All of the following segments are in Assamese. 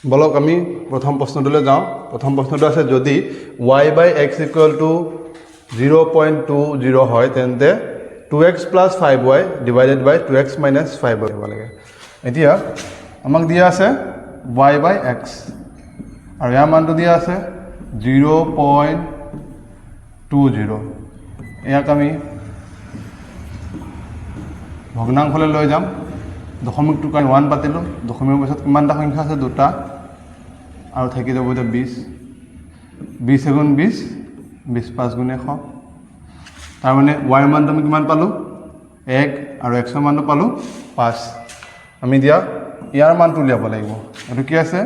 বলক, আমি প্ৰথম প্ৰশ্নটোলৈ যাওঁ। প্ৰথম প্ৰশ্নটো আছে, যদি y by x equal to 0.20 হয়, তেন্তে two x plus five y divided by two x minus five y হ'ব লাগে। এতিয়া আমাক দিয়া আছে why by x আৰু ইয়াৰ মানটো দিয়া আছে 0.20। ইয়াক আমি ভগ্নাংশলৈ লৈ যাম। দশমিকটো কাৰণে ওৱান পাতিলোঁ। দশমিকৰ পিছত কিমানটা সংখ্যা আছে? দুটা। আৰু থাকি যাব এতিয়া 20। 20 এগুণ 20, 20 পাঁচ গুণ 100। তাৰমানে ৱাইৰ মানটো আমি কিমান পালোঁ? এক। আৰু এক্সৰ মানটো পালোঁ পাঁচ। আমি এতিয়া ইয়াৰ মানটো উলিয়াব লাগিব। এইটো কি আছে?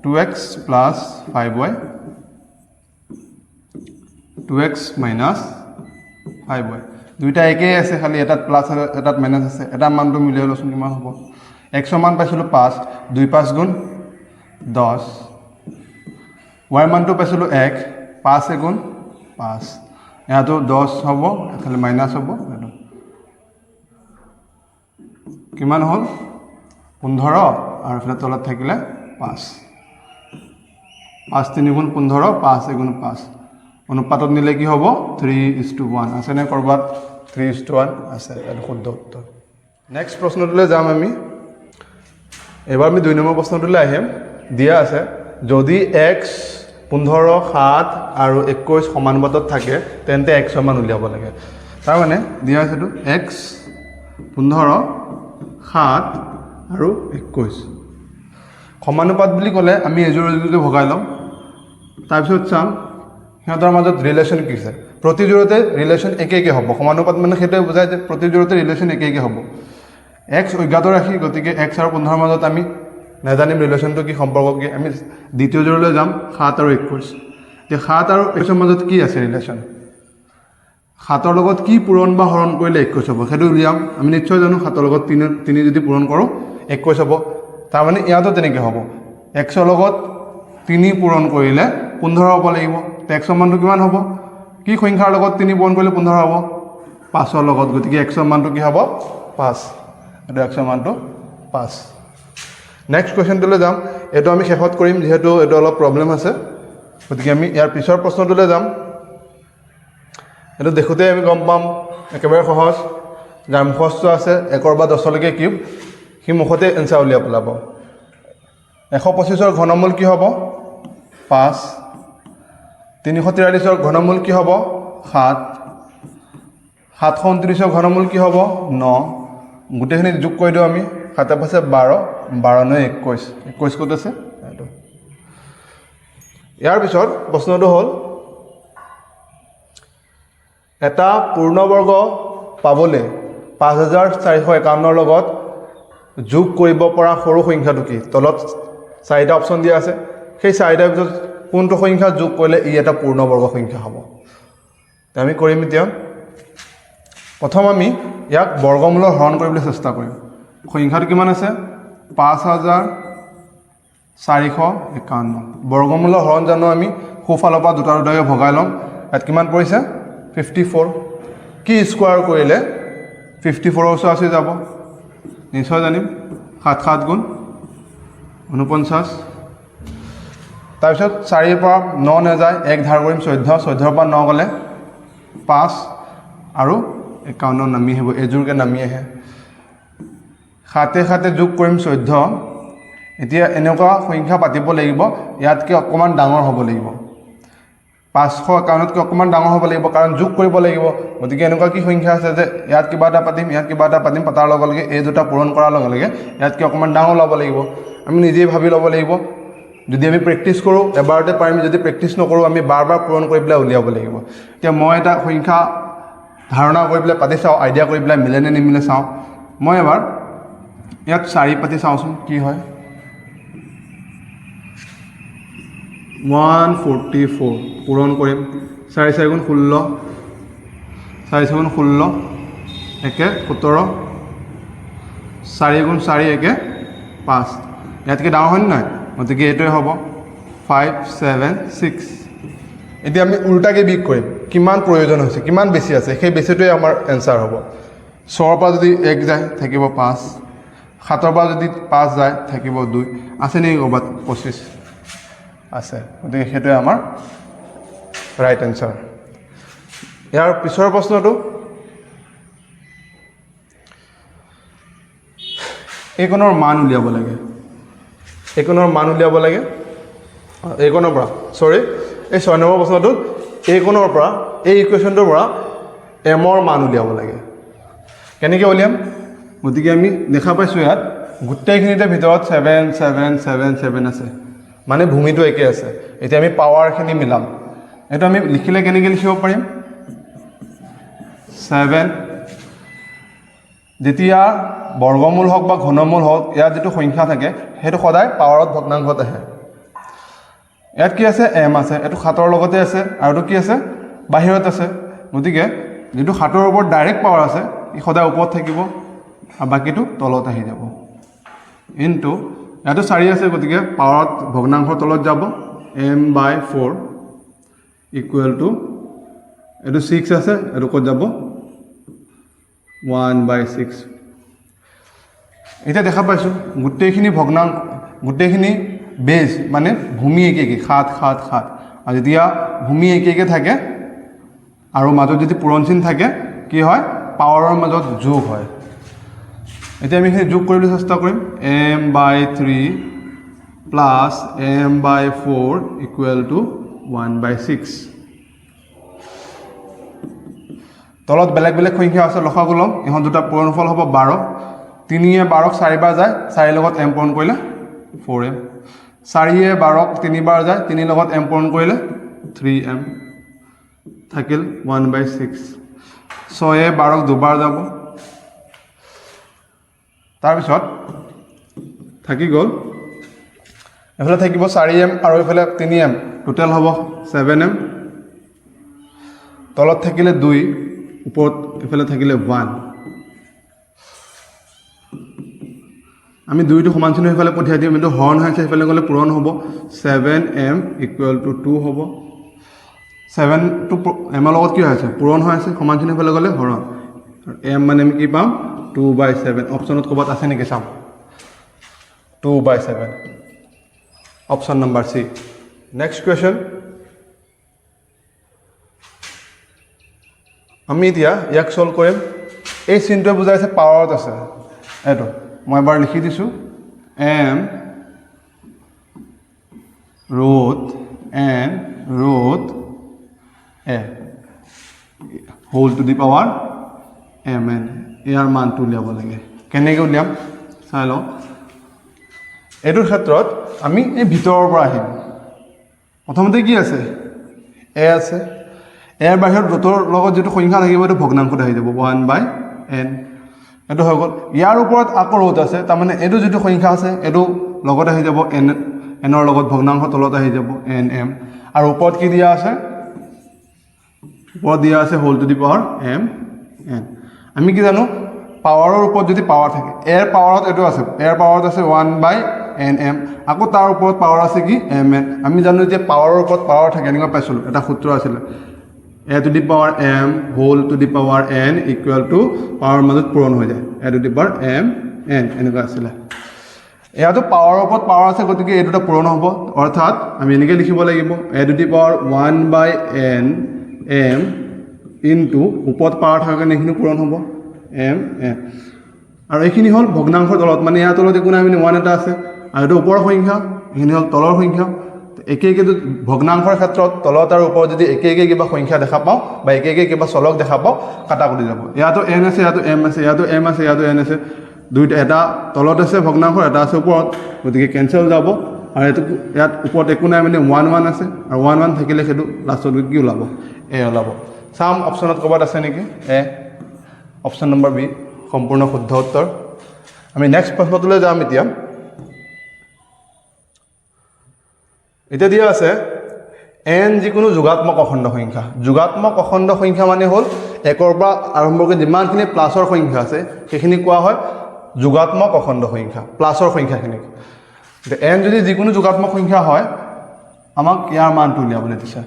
Two x plus five y, two x minus five y। দুইটা একেই আছে, খালি এটাত প্লাছ আৰু এটাত মাইনাছ আছে। এটা মানটো মিলাই লওঁচোন, কিমান হ'ব? এক্সৰ মান পাইছিলোঁ পাঁচ, দুই পাঁচ গুণ 10। ৱাইৰ মানটো পাইছিলোঁ এক, পাঁচ এগুণ পাঁচ। ইয়াতো 10 হ'ব, এফালে মাইনাছ হ'ব। এইটো কিমান হ'ল? 15। আৰু এইফালে তলত থাকিলে পাঁচ। পাঁচ তিনি গুণ 15, পাঁচ এগুণ পাঁচ। অনুপাতত নিলে কি হ'ব? 3:1। আছেনে ক'ৰবাত? 3:1 আছে। এইটো শুদ্ধ উত্তৰ। নেক্সট প্ৰশ্নটোলৈ যাম আমি। এইবাৰ আমি 2 নম্বৰ প্ৰশ্নটোলৈ আহিম। দিয়া আছে, যদি এক্স 15, সাত আৰু 21 সমানুপাতত থাকে, তেন্তে এক্সৰ মান উলিয়াব লাগে। তাৰমানে দিয়া আছে এইটো এক্স 15, সাত আৰু 21 সমানুপাত বুলি ক'লে আমি এযোৰ এযোৰকৈ ভগাই ল'ম। তাৰপিছত চাম সিহঁতৰ মাজত ৰিলেশ্যন কি আছে। প্ৰতিযোৰতে ৰিলেশ্যন একে একে হ'ব। সমানুপাত মানে সেইটোৱে বুজায় যে প্ৰতিযোৰতে ৰিলেশ্যন একে একে হ'ব। এক্স অজ্ঞাত ৰাশি, গতিকে এক্স আৰু 15ৰ মাজত আমি নাজানিম ৰিলেশ্যনটো কি, সম্পৰ্ক কি। আমি দ্বিতীয় যোৰলৈ যাম, সাত আৰু 21। এতিয়া সাত আৰু 21ৰ মাজত কি আছে ৰিলেশ্যন? সাতৰ লগত কি পূৰণ বা হৰণ কৰিলে 21 হ'ব, সেইটো উলিয়াম। আমি নিশ্চয় জানো, সাতৰ লগত তিনি তিনি যদি পূৰণ কৰোঁ, 21 হ'ব। তাৰমানে ইয়াতো তেনেকৈ হ'ব। এক্সৰ লগত তিনি পূৰণ কৰিলে 15 হ'ব লাগিব। এক্সৰ মানটো কিমান হ'ব? কি সংখ্যাৰ লগত তিনি পূৰণ কৰিলে 15 হ'ব? পাঁচৰ লগত। গতিকে এক্সৰ মানটো কি হ'ব? পাঁচ। এইটো এক্সৰ মানটো পাঁচ। নেক্সট কুৱেশ্যনটোলৈ যাম। এইটো আমি শেষত কৰিম, যিহেতু এইটো অলপ প্ৰব্লেম আছে। গতিকে আমি ইয়াৰ পিছৰ প্ৰশ্নটোলৈ যাম। এইটো দেখোঁতেই আমি গম পাম, একেবাৰে সহজ। যাৰ মুখস্থ আছে একৰ পৰা 10লৈকে কিউব, সি মুখতে এনচাৰ উলিয়াই পেলাব। 125ৰ ঘনমূল কি হ'ব? পাঁচ। 343ৰ ঘনমূল কি হ'ব? সাত। 729ৰ ঘনমূল কি হ'ব? ন। গোটেইখিনি যোগ কৰি দিওঁ আমি। সাতে পাঁচে 12, 12 নয় 21। 21 ক'ত আছে? এইটো। ইয়াৰ পিছত প্ৰশ্নটো হ'ল, এটা পূৰ্ণবৰ্গ পাবলৈ 5451ৰ লগত যোগ কৰিব পৰা সৰু সংখ্যাটো কি? তলত চাৰিটা অপশ্যন দিয়া আছে। সেই চাৰিটাৰ ভিতৰত কোনটো সংখ্যা যোগ কৰিলে ই এটা পূৰ্ণবৰ্গ সংখ্যা হ'ব? আমি কৰিম এতিয়া। প্ৰথম আমি ইয়াক বৰ্গমূলৰ হৰণ কৰিবলৈ চেষ্টা কৰিম। সংখ্যাটো কিমান আছে? 5451। বৰ্গমূলৰ হৰণ জানো আমি, সোঁফালৰ পৰা দুটা দুটাকৈ ভগাই ল'ম। ইয়াত কিমান পৰিছে? 54। কি স্কোৱাৰ কৰিলে 54ৰ ওচৰা ওচৰি যাব? নিশ্চয় জানিম, সাত সাত গুণ 49। তাৰপিছত চাৰিৰ পৰা ন নাযায়, এক ধাৰ কৰিম 14। 14ৰ পৰা ন গ'লে পাঁচ আৰু 51 নামি আহিব, এযোৰকৈ নামি আহে। সাতে সাতে যোগ কৰিম 14। এতিয়া এনেকুৱা সংখ্যা পাতিব লাগিব, ইয়াতকৈ অকণমান ডাঙৰ হ'ব লাগিব। 551তকৈ অকণমান ডাঙৰ হ'ব লাগিব, কাৰণ যোগ কৰিব লাগিব। গতিকে এনেকুৱা কি সংখ্যা আছে যে ইয়াত কিবা এটা পাতিম, ইয়াত কিবা এটা পাতিম, পতাৰ লগে লগে এই দুটা পূৰণ কৰাৰ লগে লগে ইয়াতকৈ অকণমান ডাঙৰ ওলাব লাগিব। আমি নিজেই ভাবি ল'ব লাগিব। যদি আমি প্ৰেক্টিছ কৰোঁ, এবাৰতে পাৰিম। যদি প্ৰেক্টিছ নকৰোঁ, আমি বাৰ বাৰ পূৰণ কৰি পেলাই উলিয়াব লাগিব। এতিয়া মই এটা সংখ্যা ধাৰণা কৰি পেলাই পাতি চাওঁ, আইডিয়া কৰি পেলাই মিলে নে নিমিলে চাওঁ। মই এবাৰ ইয়াত চাৰি পাতি চাওঁচোন কি হয়। 144 পূৰণ কৰিম, চাৰি চাৰি গুণ 16, চাৰি চাৰি গুণ 16, একে 17, চাৰি গুণ চাৰি একে পাঁচ। ইয়াতকৈ ডাঙৰ হয়নে নহয়? গতিকে এইটোৱে হ'ব 576। এতিয়া আমি উল্টাকৈ বিয়োগ কৰিম। কিমান প্ৰয়োজন হৈছে, কিমান বেছি আছে, সেই বেছিটোৱে আমাৰ এনচাৰ হ'ব। ছয়ৰ পৰা যদি এক যায়, থাকিব পাঁচ। সাতৰ পৰা যদি 5 যায় থাকিব 2, আছে নেকি ক'ৰবাত 25 আছে, গতিকে সেইটোৱে আমাৰ ৰাইট এনচাৰ। ইয়াৰ পিছৰ প্ৰশ্নটো, এইকণৰ মান উলিয়াব লাগে, এইকণৰ মান উলিয়াব লাগে, এইকণৰ পৰা, চৰি, এই 6 নম্বৰ প্ৰশ্নটোত এইকণৰ পৰা, এই ইকুৱেশ্যনটোৰ পৰা এমৰ মান উলিয়াব লাগে। কেনেকৈ উলিয়াম? গতিকে আমি দেখা পাইছোঁ ইয়াত গোটেইখিনিতে ভিতৰত 7 7 7 7 আছে, মানে ভূমিটো একে আছে। এতিয়া আমি পাৱাৰখিনি মিলাম। এইটো আমি লিখিলে কেনেকৈ লিখিব পাৰিম? 7, যেতিয়া বৰ্গমূল হওক বা ঘনমূল হওক, ইয়াত যিটো সংখ্যা থাকে সেইটো সদায় পাৱাৰত ভগ্নাংশত আহে। ইয়াত কি আছে? এম আছে, এইটো 7ৰ লগতে আছে, আৰু এইটো কি আছে? বাহিৰত আছে। গতিকে যিটো 7ৰ ওপৰত ডাইৰেক্ট পাৱাৰ আছে ই সদায় ওপৰত থাকিব আৰু বাকীটো তলত আহি যাব। ইনটু ইয়াতো 4 আছে, গতিকে পাৱাৰত ভগ্নাংশৰ তলত যাব, M by 4 equal to এইটো 6 আছে, এইটো ক'ত যাব? 1/6। এতিয়া দেখা পাইছোঁ গোটেইখিনি ভগ্নাংশ, গোটেইখিনি বেজ মানে ভূমি একে একে, 7 7 7। আৰু যেতিয়া ভূমি একে একে থাকে আৰু মাজত যদি পূৰণ চিন থাকে কি হয়? পাৱাৰৰ মাজত যোগ হয়। এতিয়া আমি সেই যোগ কৰিবলৈ চেষ্টা কৰিম। M by 3 plus M by 4 equal to 1/6। তলত বেলেগ বেলেগ সংখ্যা আছে, লসাগু ল'ম, ইহঁত দুটা পূৰণফল হ'ব 12। 3 12ক 4বাৰ যায়, 4ৰ লগত এম পূৰণ কৰিলে 4m। 4 12ক 3বাৰ যায়, 3ৰ লগত এম পূৰণ কৰিলে 3m, থাকিল 1/6। 6 12ক 2বাৰ যাব, তাৰপিছত থাকি গ'ল এইফালে থাকিব 4m আৰু এইফালে 3m, total হ'ব 7m। তলত থাকিলে 2, ওপৰত এইফালে থাকিলে 1। আমি 2টো সমান চিহ্ন সেইফালে পঠিয়াই দিম, এইটো হৰণ হৈ আছে, সেইফালে গ'লে পূৰণ হ'ব, 7m equal to 2 হ'ব। 7টো এমৰ লগত কি হৈ আছে? পূৰণ হৈ আছে, সমান চিহ্ন সেইফালে গ'লে হৰণ। এম মানে আমি কি পাম? 2/7। অপশ্যনত ক'ৰবাত আছে নেকি চাম, 2/7, option number C. Next question, আমি এতিয়া ইয়াক ছল্ভ কৰিম। এই চিনটোৱে বুজাইছে পাৱাৰত আছে, এইটো মই এবাৰ লিখি দিছোঁ, M root N root A whole to the power M N, ইয়াৰ মানটো উলিয়াব লাগে। কেনেকৈ উলিয়াম চাই লওঁ। এইটোৰ ক্ষেত্ৰত আমি এই ভিতৰৰ পৰা আহিম। প্ৰথমতে কি আছে? এ আছে, এৰ বাহিৰত ৰুটৰ লগত যিটো সংখ্যা থাকিব এইটো ভগ্নাংশত আহি যাব, 1/n, এইটো হৈ গ'ল। ইয়াৰ ওপৰত আকৌ ৰুট আছে, তাৰমানে এইটো যিটো সংখ্যা আছে এইটো লগত আহি যাব এন, এনৰ লগত ভগ্নাংশ তলত আহি যাব এন এম। আৰু ওপৰত কি দিয়া আছে? ওপৰত দিয়া আছে whole to the power M N. আমি কি জানো? পাৱাৰৰ ওপৰত যদি পাৱাৰ থাকে, এৰ পাৱাৰত এইটো আছে, এৰ পাৱাৰত আছে 1/nm, আকৌ তাৰ ওপৰত পাৱাৰ আছে কি? M N. আমি জানো যে পাৱাৰৰ ওপৰত পাৱাৰ থাকে, এনেকুৱা পাইছিলোঁ, এটা সূত্ৰ আছিলে, A to the power M whole to the power N equal to power মাজত পূৰণ হৈ যায়, A to the power M N, এনেকুৱা আছিলে। ইয়াতো পাৱাৰৰ ওপৰত পাৱাৰ আছে, গতিকে এই দুটা পূৰণ হ'ব, অৰ্থাৎ আমি এনেকৈ লিখিব লাগিব, A to the power 1/n M into ওপৰত পাৱাৰ থকাৰ কাৰণে এইখিনি পূৰণ হ'ব এম এন। আৰু এইখিনি হ'ল ভগ্নাংশৰ তলত, মানে ইয়াৰ তলত একো নাই, মানে 1 এটা আছে, আৰু এইটো ওপৰৰ সংখ্যা, এইখিনি হ'ল তলৰ সংখ্যা। একে একে ভগ্নাংশৰ ক্ষেত্ৰত তলত আৰু ওপৰত যদি একে একে কিবা সংখ্যা দেখা পাওঁ বা একে একে কিবা চলক দেখা পাওঁ, কাটাকুটি যাব। ইয়াতো এন আছে, ইয়াতো এম আছে, ইয়াতো এম আছে, ইয়াতো এন আছে, দুইটা, এটা তলত আছে ভগ্নাংশ, এটা আছে ওপৰত, গতিকে কেঞ্চেল যাব। আৰু এইটো ইয়াত ওপৰত একো নাই, মানে 1 1 আছে, আৰু 1 1 থাকিলে সেইটো লাষ্টত কি ওলাব? এ ওলাব। চাম অপশ্যনত ক'ৰবাত আছে নেকি এ, অপশ্যন নম্বৰ বি সম্পূৰ্ণ শুদ্ধ উত্তৰ। আমি নেক্সট প্ৰশ্নটোলৈ যাম। এতিয়া এতিয়া দিয়া আছে এন যিকোনো যোগাত্মক অখণ্ড সংখ্যা। যোগাত্মক অখণ্ড সংখ্যা মানে হ'ল একৰ পৰা আৰম্ভ কৰি যিমানখিনি প্লাছৰ সংখ্যা আছে সেইখিনি কোৱা হয় যোগাত্মক অখণ্ড সংখ্যা, প্লাছৰ সংখ্যাখিনিক। এতিয়া এন যদি যিকোনো যোগাত্মক সংখ্যা হয়, আমাক ইয়াৰ মানটো উলিয়াবলৈ দিছে,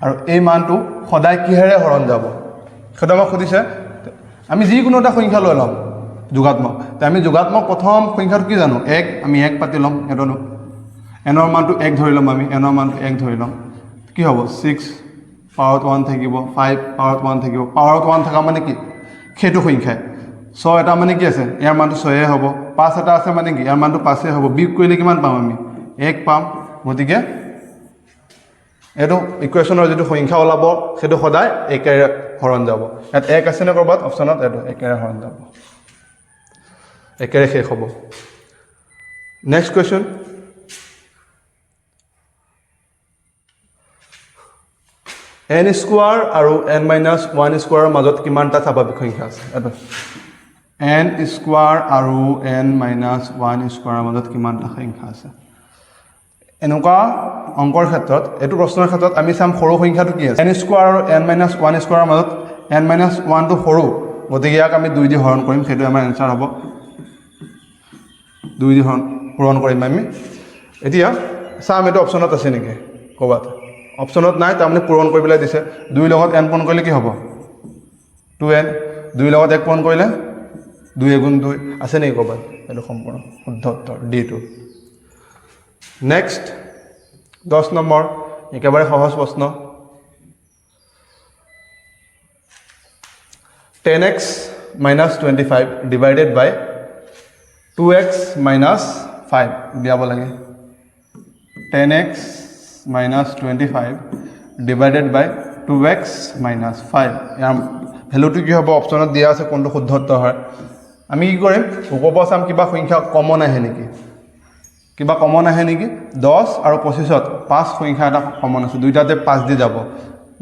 আৰু এই মানটো সদায় কিহেৰে হৰণ যাব সেইটো আমাক সুধিছে। আমি যিকোনো এটা সংখ্যা লৈ ল'ম, যোগাত্মক। তে আমি যোগাত্মক প্ৰথম সংখ্যাটো কি জানো? এক। আমি এক পাতি ল'ম। এইটো এনৰ মানটো এক ধৰি ল'ম। আমি এনৰ মানটো এক ধৰি ল'ম। কি হ'ব? ছিক্স পাৱাৰত ওৱান থাকিব, ফাইভ পাৱাৰত ওৱান থাকিব। পাৱাৰত ওৱান থকা মানে কি? সেইটো সংখ্যাই। ছয় এটা মানে কি আছে? ইয়াৰ মানটো ছয়ে হ'ব। পাঁচ এটা আছে মানে কি? ইয়াৰ মানটো পাঁচেই হ'ব। বিয়োগ কৰিলে কিমান পাম আমি? এক পাম। গতিকে এইটো ইকুৱেশ্যনৰ যিটো সংখ্যা ওলাব, সেইটো সদায় একেৰে হৰণ যাব। ইয়াত এক আছেনে ক'ৰবাত অপশ্যনত? এইটো একেৰে হৰণ যাব, একেৰে শেষ হ'ব। নেক্সট কুৱেশ্যন, এন স্কোৱাৰ আৰু এন মাইনাছ ওৱান স্কোৱাৰৰ মাজত কিমানটা স্বাভাৱিক সংখ্যা আছে? এইটো এন স্কোৱাৰ আৰু এন মাইনাছ ওৱান স্কোৱাৰৰ মাজত কিমানটা সংখ্যা আছে? এনেকুৱা অংকৰ ক্ষেত্ৰত, এইটো প্ৰশ্নৰ ক্ষেত্ৰত আমি চাম সৰু সংখ্যাটো কি আছে। এন স্কোৱাৰ আৰু এন মাইনাছ ওৱান স্কোৱাৰৰ মাজত এন মাইনাছ ওৱানটো সৰু, গতিকে ইয়াক আমি দুই দি হৰণ কৰিম। সেইটো আমাৰ এনচাৰ হ'ব। দুই দি পূৰণ কৰিম আমি। এতিয়া চাম এইটো অপশ্যনত আছে নেকি ক'ৰবাত। অপশ্যনত নাই, তাৰমানে পূৰণ কৰি পেলাই দিছে। দুইৰ লগত এন পূৰণ কৰিলে কি হ'ব? Two N. দুইৰ লগত এক পূৰণ কৰিলে দুই এগুণ দুই। আছে নেকি ক'ৰবাত? এইটো সম্পূৰ্ণ শুদ্ধ উত্তৰ ডিটো। নেক্সট 10 নম্বৰ, একেবাৰে সহজ প্ৰশ্ন। 10x minus 25 divided by 2x minus 5 উলিয়াব লাগে। 10x minus 25 divided by 2x minus 5, ইয়াৰ ভেলুটো কি হ'ব? অপশ্যনত দিয়া আছে কোনটো শুদ্ধ উত্তৰ হয়। আমি কি কৰিম? ওপৰৰ পৰা চাম কিবা সংখ্যা কমন আহে নেকি, কিবা কমন আহে নেকি। 10 আৰু 25ত পাঁচ সংখ্যা এটা কমন আছে, দুইটাতে পাঁচ দি যাব।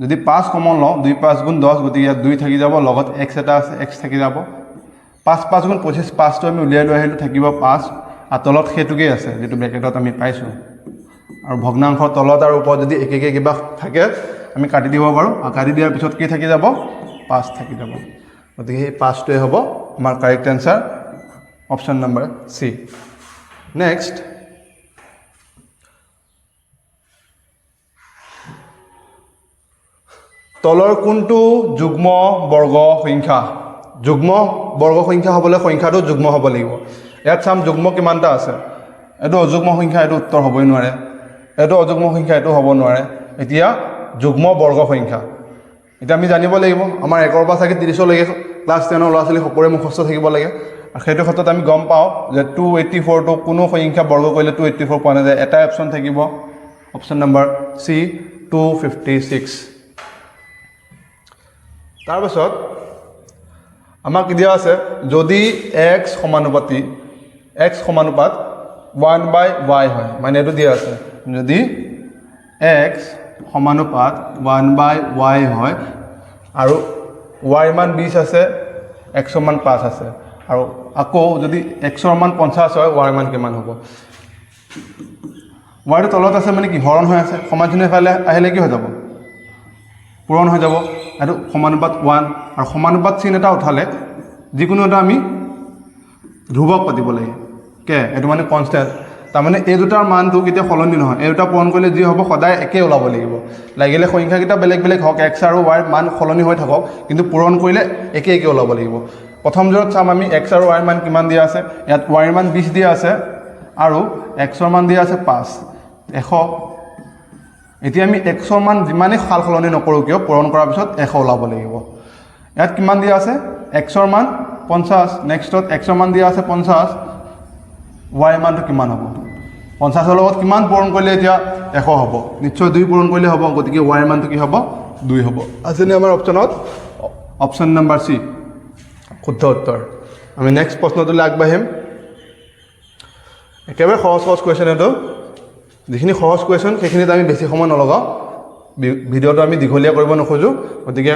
যদি পাঁচ কমন লওঁ, দুই পাঁচ গুণ দহ, গতিকে ইয়াত দুই থাকি যাব, লগত এক্স এটা আছে, এক্স থাকি যাব। পাঁচ পাঁচ গুণ 25, পাঁচটো আমি উলিয়াই লৈ আহিলোঁ, থাকিব পাঁচ, আৰু তলত সেইটোকেই আছে যিটো ব্ৰেকেটত আমি পাইছোঁ। আৰু ভগ্নাংশৰ তলত আৰু ওপৰত যদি একে একে কিবা থাকে, আমি কাটি দিব পাৰোঁ, আৰু কাটি দিয়াৰ পিছত কি থাকি যাব? পাঁচ থাকি যাব। গতিকে সেই পাঁচটোৱে হ'ব আমাৰ correct answer, option number C. Next, তলৰ কোনটো যুগ্ম বৰ্গ সংখ্যা? যুগ্ম বৰ্গ সংখ্যা হ'বলৈ সংখ্যাটো যুগ্ম হ'ব লাগিব। ইয়াত চাম যুগ্ম কিমানটা আছে। এইটো অযুগ্ম সংখ্যা, এইটো উত্তৰ হ'বই নোৱাৰে। এইটো অযুগ্ম সংখ্যা, এইটো হ'ব নোৱাৰে। এতিয়া যুগ্ম বৰ্গ সংখ্যা এতিয়া আমি জানিব লাগিব। আমাৰ একৰ পৰা চাগে 30লৈকে ক্লাছ টেনৰ ল'ৰা ছোৱালী সকলোৰে মুখস্থ থাকিব লাগে। আৰু সেইটো ক্ষেত্ৰত আমি গম পাওঁ যে 284টো কোনো সংখ্যা বৰ্গ কৰিলে 284 পোৱা নাযায়। এটাই অপশ্যন থাকিব, অপশ্যন নম্বৰ চি, 256। তাৰপাছত আমাক দিয়া আছে যদি এক্স সমানুপাত ওৱান বাই ৱাই হয়, মানে এইটো দিয়া আছে যদি এক্স সমানুপাত ওৱান বাই ৱাই হয় আৰু ৱাইৰ মান 20 আছে, এক্সৰ মান 5 আছে, আৰু আকৌ যদি এক্সৰ মান 50 হয়, ৱাইৰ মান কিমান হ'ব? ৱাইটো তলত আছে মানে কি হৰণ হৈ আছে, সমান চিহ্ন এফালে আহিলে কি হৈ যাব? পূৰণ হৈ যাব। এইটো সমানুপাত ওৱান, আৰু সমানুপাত চিন এটা উঠালে যিকোনো এটা আমি ধ্ৰুৱক পাতিব লাগে কে, এইটো মানে কনষ্টেণ্ট। তাৰমানে এই দুটাৰ মানটো কেতিয়া সলনি নহয়। এই দুটা পূৰণ কৰিলে যি হ'ব সদায় একেই ওলাব লাগিব। লাগিলে সংখ্যাকেইটা বেলেগ বেলেগ হওক, এক্স আৰু ৱাইৰ মান সলনি হৈ থাকক, কিন্তু পূৰণ কৰিলে একে একে ওলাব লাগিব। প্ৰথম যোৰত চাম আমি এক্স আৰু ৱাইৰ মান কিমান দিয়া আছে। ইয়াত ৱাইৰ মান 20 দিয়া আছে আৰু এক্সৰ মান দিয়া আছে 5, 100। এতিয়া আমি এক্সৰ মান যিমানেই সাল সলনি নকৰোঁ কিয়, পূৰণ কৰাৰ পিছত 100 ওলাব লাগিব। ইয়াত কিমান দিয়া আছে? এক্সৰ মান 50। নেক্সটত এক্সৰ মান দিয়া আছে 50, ৱাইৰ মানটো কিমান হ'ব? 50ৰ লগত কিমান পূৰণ কৰিলে এতিয়া 100 হ'ব? নিশ্চয় দুই পূৰণ কৰিলে হ'ব। গতিকে ৱাইৰ মানটো কি হ'ব? 2 হ'ব। আছেনে আমাৰ অপশ্যনত? অপশ্যন নম্বৰ চি শুদ্ধ উত্তৰ। আমি নেক্সট প্ৰশ্নটোলৈ আগবাঢ়িম। একেবাৰে সহজ সহজ কুৱেশ্যন এইটো। যিখিনি সহজ কুৱেশ্যন সেইখিনিত আমি বেছি সময় নলগাওঁ, ভিডিঅ'টো আমি দীঘলীয়া কৰিব নোখোজোঁ। গতিকে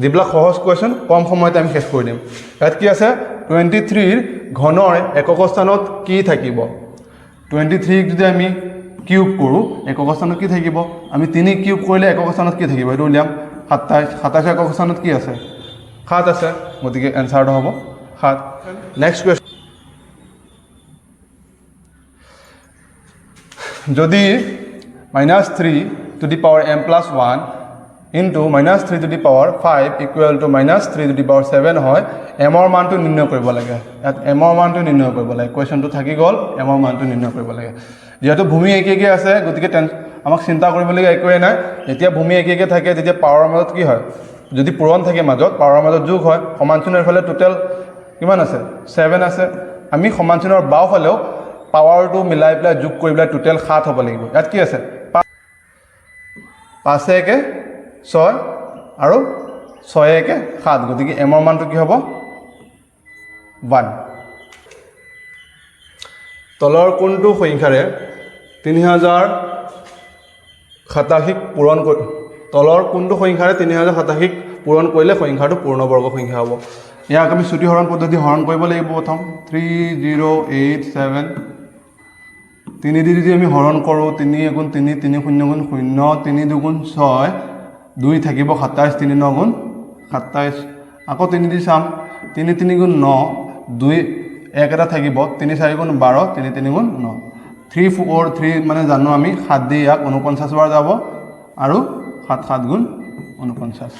যিবিলাক সহজ কুৱেশ্যন কম সময়তে আমি শেষ কৰি দিম। ইয়াত কি আছে? 23ৰ ঘনৰ একক স্থানত কি থাকিব? 23ক যদি আমি কিউব কৰোঁ, একক স্থানত কি থাকিব? আমি 3 কিউব কৰিলে একক স্থানত কি থাকিব এইটো উলিয়াম। 27, 27 একক স্থানত কি আছে? 7 আছে। গতিকে এনচাৰটো হ'ব 7। নেক্সট কুৱেশ্যন, যদি minus three to the power m plus one into minus three to the power five equal to minus three to the power seven হয়, এমৰ মানটো নিৰ্ণয় কৰিব লাগে। ইয়াত এমৰ মানটো নিৰ্ণয় কৰিব লাগে। কুৱেশ্যনটো থাকি গ'ল, এমৰ মানটো নিৰ্ণয় কৰিব লাগে। যিহেতু ভূমি একে একে আছে, গতিকে আমাক চিন্তা কৰিবলগীয়া একোৱেই নাই। যেতিয়া ভূমি একে একে থাকে, তেতিয়া পাৱাৰৰ মাজত কি হয়? যদি পূৰণ থাকে মাজত, পাৱাৰৰ মাজত যোগ হয়। সমান চিহ্নৰ এইফালে টোটেল কিমান আছে? ছেভেন আছে। আমি সমান চিহ্নৰ বাওঁফালেও পাৱাৰটো মিলাই পেলাই যোগ কৰি পেলাই টোটেল সাত হ'ব লাগিব। ইয়াত কি আছে? পাঁচে একে ছয় আৰু ছয় একে সাত। গতিকে এমৰ মানটো কি হ'ব? ওৱান। তলৰ কোনটো সংখ্যাৰে 3087ক পূৰণ কৰি, তলৰ কোনটো সংখ্যাৰে 3087ক পূৰণ কৰিলে সংখ্যাটো পূৰ্ণবৰ্গ সংখ্যা হ'ব? ইয়াক আমি চুটি হৰণ পদ্ধতি হৰণ কৰিব লাগিব। প্ৰথম 3087, তিনি দি যদি আমি হৰণ কৰোঁ, তিনি এগুণ তিনি, তিনি শূন্য গুণ শূন্য, তিনি দুগুণ ছয়, দুই থাকিব, 27, তিনি ন গুণ 27। আকৌ তিনি দি চাম, তিনি তিনি গুণ ন, দুই এক এটা থাকিব, তিনি চাৰি গুণ 12, তিনি তিনি গুণ ন। থ্ৰী ফ'ৰ থ্ৰী মানে জানো আমি সাত দি ইয়াক 49 বাৰ যাব আৰু সাত সাত গুণ 49।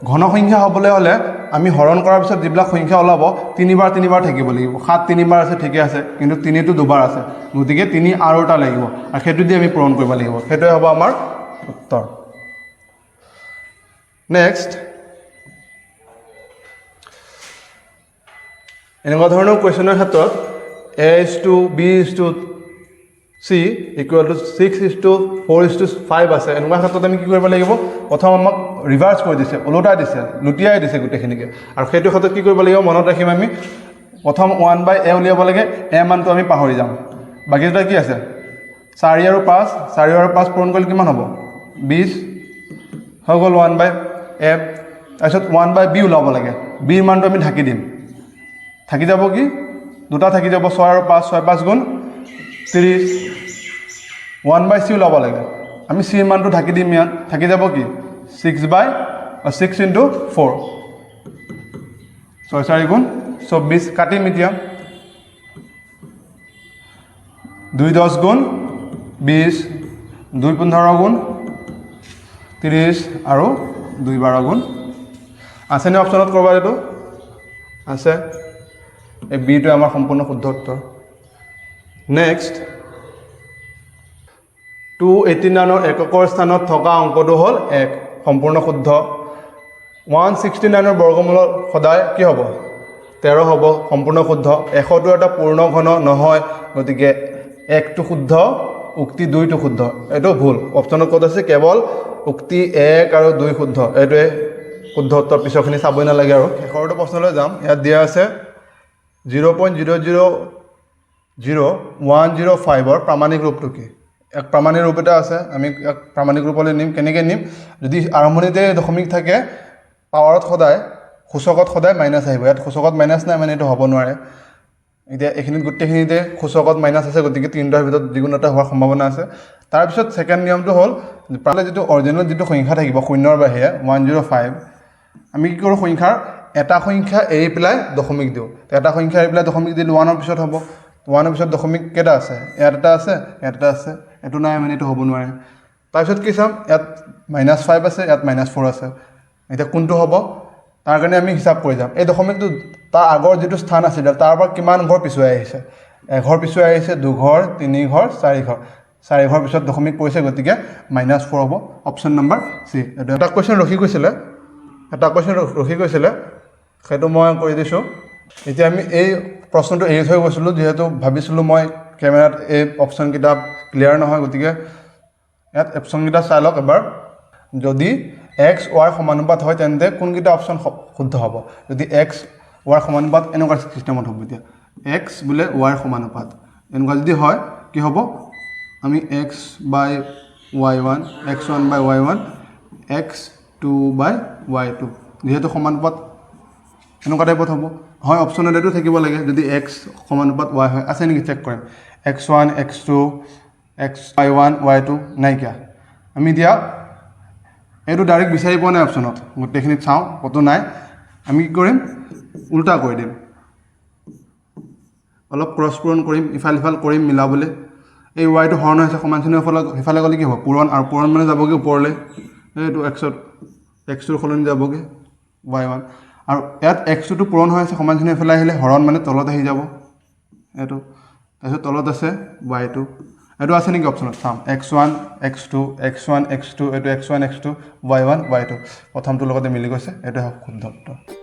ঘন সংখ্যা হ'বলৈ হ'লে আমি হৰণ কৰাৰ পিছত যিবিলাক সংখ্যা ওলাব, তিনিবাৰ তিনিবাৰ থাকিব লাগিব। সাত তিনিবাৰ আছে, ঠিকে আছে, কিন্তু তিনিটো দুবাৰ আছে। গতিকে তিনি আৰু এটা লাগিব আৰু সেইটো দি আমি পূৰণ কৰিব লাগিব। সেইটোৱে হ'ব আমাৰ উত্তৰ। নেক্সট, এনেকুৱা ধৰণৰ কুৱেশ্যনৰ ক্ষেত্ৰত A is to B is to C equal to six is to four is to five আছে। এনেকুৱা ক্ষেত্ৰত আমি কি কৰিব লাগিব? প্ৰথম আমাক ৰিভাৰ্চ কৰি দিছে, ওলোটাই দিছে, লুটিয়াই দিছে গোটেইখিনিকে। আৰু সেইটো ক্ষেত্ৰত কি কৰিব লাগিব মনত ৰাখিম আমি। প্ৰথম ওৱান বাই এ উলিয়াব লাগে। এ মানটো আমি পাহৰি যাম। বাকী দুটা কি আছে? চাৰি আৰু পাঁচ। চাৰি আৰু পাঁচ পূৰণ কৰিলে কিমান হ'ব? 20 হৈ গ'ল ওৱান বাই এ। তাৰপিছত ওৱান বাই বি ওলাব লাগে। বিৰ মানটো আমি ঢাকি দিম। থাকি যাব কি? দুটা থাকি যাব, ছয় আৰু পাঁচ। ছয় পাঁচ গুণ 30। ওৱান বাই চি ওলাব লাগে। আমি চিৰ মানটো ঢাকি দিম। ইয়াত থাকি যাব কি? Six by six into four, ছয় চাৰি গুণ 24। কাটিম এতিয়া। দুই দহ গুণ 20, দুই 15 গুণ 30 আৰু দুই 12 গুণ। আছেনে অপশ্যনত ক'ৰবাত এইটো? আছে। এই বিটোৱে আমাৰ সম্পূৰ্ণ শুদ্ধ উত্তৰ। নেক্সট, 289ৰ এককৰ স্থানত থকা অংকটো হ'ল এক, সম্পূৰ্ণ শুদ্ধ। 169ৰ বৰ্গমূলত সদায় কি হ'ব? 13 হ'ব, সম্পূৰ্ণ শুদ্ধ। 100টো এটা পূৰ্ণ ঘন নহয়, গতিকে একটো শুদ্ধ, উক্তি দুইটো শুদ্ধ, এইটো ভুল। অপশ্যনত ক'ত আছে? কেৱল উক্তি এক আৰু দুই শুদ্ধ। এইটোৱে শুদ্ধ উত্তৰ, পিছৰখিনি চাবই নালাগে। আৰু শেষৰটো প্ৰশ্নলৈ যাম। ইয়াত দিয়া আছে 0.0000105ৰ প্ৰামাণিক ৰূপটো কি? এক প্ৰামাণিক ৰূপ এটা আছে। আমি ইয়াক প্ৰামাণিক ৰূপলৈ নিম। কেনেকৈ নিম? যদি আৰম্ভণিতে দশমিক থাকে, পাৱাৰত সদায়, সূচকত সদায় মাইনাছ আহিব। ইয়াত সূচকত মাইনাছ নাই, মানে এইটো হ'ব নোৱাৰে। এতিয়া এইখিনিত গোটেইখিনিতে সূচকত মাইনাছ আছে, গতিকে তিনিটাৰ ভিতৰত যিকোনো এটা হোৱাৰ সম্ভাৱনা আছে। তাৰপিছত ছেকেণ্ড নিয়মটো হ'ল, প্ৰায় যিটো অৰিজিনেল যিটো সংখ্যা থাকিব শূন্যৰ বাহিৰে, 105, আমি কি কৰোঁ? সংখ্যাৰ এটা সংখ্যা এৰি পেলাই দশমিক দিওঁ। এটা সংখ্যা এৰি পেলাই দশমিক দিলে ওৱানৰ পিছত হ'ব। ওৱানৰ পিছত দশমিক কেইটা আছে? ইয়াত এটা আছে, ইয়াত এটা আছে, এইটো নাই, মানে এইটো হ'ব নোৱাৰে। তাৰপিছত কি চাম? ইয়াত মাইনাছ ফাইভ আছে, ইয়াত মাইনাছ ফ'ৰ আছে। এতিয়া কোনটো হ'ব, তাৰ কাৰণে আমি হিচাপ কৰি যাম। এই দশমিকটো তাৰ আগৰ যিটো স্থান আছিলে, তাৰ পৰা কিমান ঘৰ পিছুৱাই আহিছে? এঘৰ পিছুৱাই আহিছে, দুঘৰ, তিনি ঘৰ, চাৰি ঘৰ। চাৰি ঘৰ পিছত দশমিক পৰিছে, গতিকে মাইনাছ ফ'ৰ হ'ব, অপশ্যন নম্বৰ চি। এইটো এটা কুৱেশ্যন ৰখি গৈছিলে, এটা কুৱেশ্যন ৰখি গৈছিলে, সেইটো মই কৰি দিছোঁ। এতিয়া আমি এই প্ৰশ্নটো এৰি থৈ গৈছিলোঁ, যিহেতু ভাবিছিলোঁ মই কেমেৰাত এই অপশ্যনকেইটা ক্লিয়াৰ নহয়। গতিকে ইয়াত অপশ্যনকেইটা চাই লওক এবাৰ। যদি এক্স ৱাইৰ সমানুপাত হয়, তেন্তে কোনকেইটা অপশ্যন শুদ্ধ হ'ব? যদি এক্স ৱাইৰ সমানুপাত এনেকুৱা ছিষ্টেমত হ'ব, এতিয়া এক্স বোলে ৱাইৰ সমানুপাত এনেকুৱা যদি হয়, কি হ'ব? আমি X by Y one, X one by Y one, X two by Y two, যিহেতু সমানুপাত এনেকুৱা টাইপত হ'ব। হয়, অপশ্যনত এইটো থাকিব লাগে। যদি এক্স সমানুপাত ৱাই হয়, আছে নেকি চেক কৰিম। X one, X two, X Y one, Y two নাইকিয়া। আমি এতিয়া এইটো ডাইৰেক্ট বিচাৰি পোৱা নাই অপশ্যনত। গোটেইখিনিত চাওঁ, ক'তো নাই। আমি কি কৰিম? উল্টা কৰি দিম। অলপ ক্ৰছ পূৰণ কৰিম, ইফাল সিফাল কৰিম মিলাবলৈ। এই ৱাইটো হৰণ হৈছে, সমান চিহ্নৰ ফলত সিফালে গ'লে কি হ'ব? পূৰণ। আৰু পূৰণ মানে যাবগৈ ওপৰলৈ। এইটো এক্সত এক্সটোৰ সলনি যাবগৈ ৱাই ওৱান। আৰু ইয়াত এক্সটোতো পূৰণ হৈ আছে, সমান চিহ্ন এইফালে আহিলে হৰণ, মানে তলত আহি যাব এইটো। তাৰপিছত তলত আছে ৱাই টু। এইটো আছে নেকি অপশ্যনত চাম। X one, x two, x one, x two, এইটো x one, x two, y one, y two, প্ৰথমটোৰ লগতে মিলি গৈছে। এইটোৱে শুদ্ধ উত্তৰ।